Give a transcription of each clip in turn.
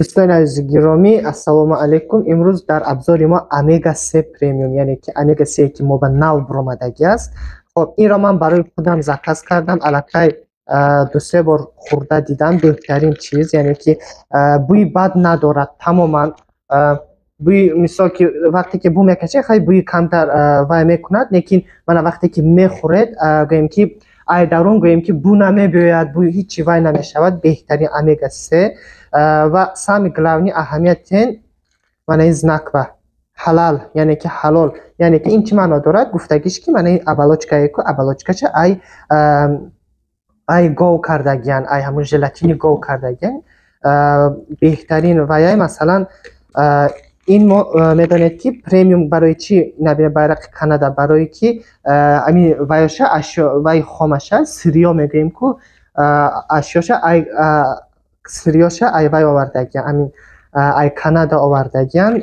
Дӯстони азизи гиромӣ, ассалому алайкум. Имрӯз дар обзори мо омега 3 премиум, яъне ки омега 3, ки мо ба нав буромадагӣ аст. Хоб, инро ман барои худам заказ кардам, аллакай 2-се бор хӯрда дидам. Беҳтарин чиз, яъне ки бӯи бад надорад тамоман. Бӯи, мисол, ки вақте ки бӯ мекашед, хай, бӯи камтар вай мекунад, лекин мана вақте ки мехӯред, гӯем ки ай дарун, гӯем ки бӯ намебиёяд, бӯи ҳичи вай намешавад. Беҳтарин омега 3 ва самый главный аҳамиятен мана ин знак ба ҳалал, яъне ки ҳалол. Яъне ки ин чӣ маъно дорад? Гуфтагиш ки мана ин оболочкае ку, оболочкаша ай гов кардагиян, ай ҳамун желатини гов кардагиян. Беҳтарин ваяй, масалан, ин мо медонед, ки премиум барои чӣ? Набина, байрақи Канада. Барое ки ами ваяша, ашё вай хомаша, сырьё мегӯем ку, ашёша ай сырьёша ай вай овардагиян, амин ай Канада овардагиян,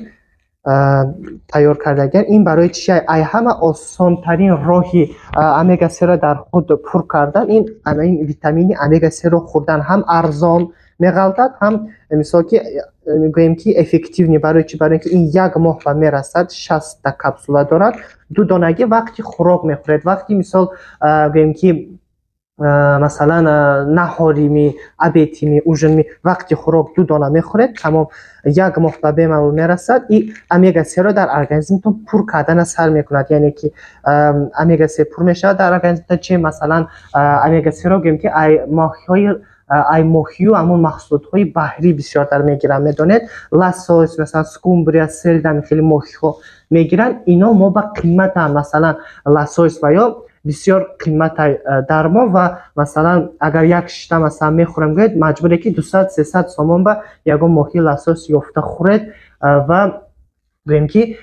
тайёр кардагиян. Ин барои чи? Ай ҳама осонтарин роҳи омега серо дар худ пур кардан ин витамини омега серо хӯрдан. Ҳам арзон меғалтад, ҳам, мисол, ки гӯем ки эффективный. Барои чи? Барои ки ин як моҳ ба мерасад, 60-та капсула дорад. Ду донагӣ вақти хӯрок мехӯред, вақти, мисол, гӯем ки, масалан, наҳорими, обедими, ужинми, вақти хӯрок ду дона мехӯред, тамом, як моҳ ба бемалол мерасад. И омега серо дар организмтон пур кардана сар мекунад, яъне ки омега се пур мешавад дар организмтон. Чи, масалан, омега серо, гӯем ки, ай моҳиҳои, ай моҳию ҳамон маҳсулотҳои баҳрӣ бисёртар мегиранд, медонед, лосось, масалан, скумбрия, сельдь, хеле моҳиҳо мегиранд. Ино мо ба қиматанд, масалан, лосось ва ё бисёр қиматай дар мо. Ва, масалан, агар як шишта, масалан, мехӯрам гӯед, маҷбуре ки 200-300 сомон ба ягон моҳии лосось ёфта хӯред. Ва гӯем ки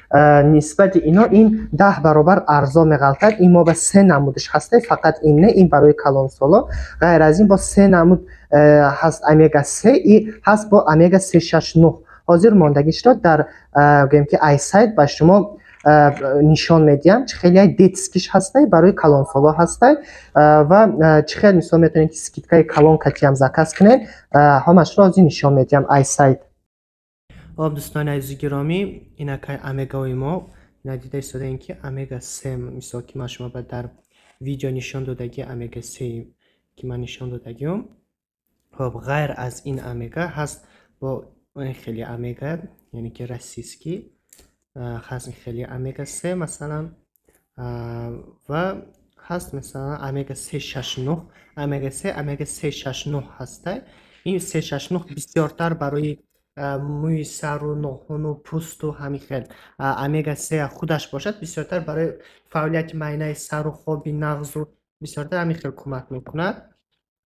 нисбати ино ин 10 баробар арзон меғалтад. Ин мо ба се намудаш ҳаста, фақат ин не, ин барои калонсоло. Ғайр аз ин бо се намуд ҳаст омега се и ҳаст, бо омега се шаш нӯҳ. Ҳозир мондагишро дар, гӯем ки, ай сайт ба шумо нишон медиҳам, чӣ хеле детскиш ҳастай, барои калонсоло ҳастай ва чӣ хел, мисол, метавонед ки скидкаи калон катиам заказ кунед. Ҳамашро ҳозир нишон медиҳам ай сайт. Хоб, дӯстони азизи гиромӣ, инакай омегаои мо ина дида истодаем, ки омега се, мисол, ки ман шумо ба дар видео нишон додагӣ, омега се, ки ман нишон додагиам. Хоб, ғайр аз ин омега ҳаст бо хеле омега, яъне ки российский ҳаст, хеле омега се, масалан, ва ҳаст, масалан, омега се шаш нӯҳ, омега се, омега се шаш нӯҳ ҳастай. Ин се шаш нӯҳ бисёртар барои мӯи сару нохуну пӯсту ҳамин хел. Омега се худаш бошад, бисёртар барои фаъолияти майнаи сару хоби нағзу бисёртар ҳамин хел кӯмак мекунад.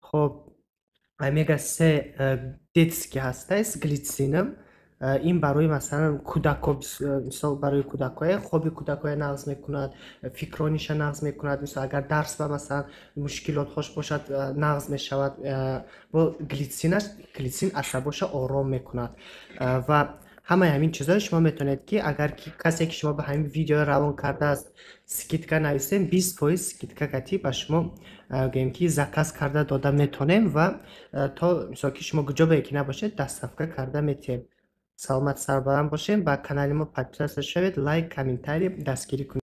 Хоб, омега се детский ҳастай с глицином. Ин барои, масалан, кӯдако, мисол, барои кӯдакое хоби кӯдакое нағз мекунад, фикрониша нағз мекунад. Мисол, агар дарс ба, масалан, мушкилотҳош бошад, нағз мешавад. Бо глицинаш, глицин асабоша ором мекунад. Ва ҳамаи ҳамин чизҳоро шумо метавонед ки, агар касе ки шумо ба ҳамин видео равон кардааст, скидка нависем, 20% скидка катӣ ба шумо, гӯем ки, заказ карда дода метавонем ва то, мисол, ки шумо куҷо бое ки набошед, доставка карда метиҳем. Саломат, сарбаланд бошем. Ба канали мо подписаться шавед, лайк, комментарий, дастгирӣ кунед.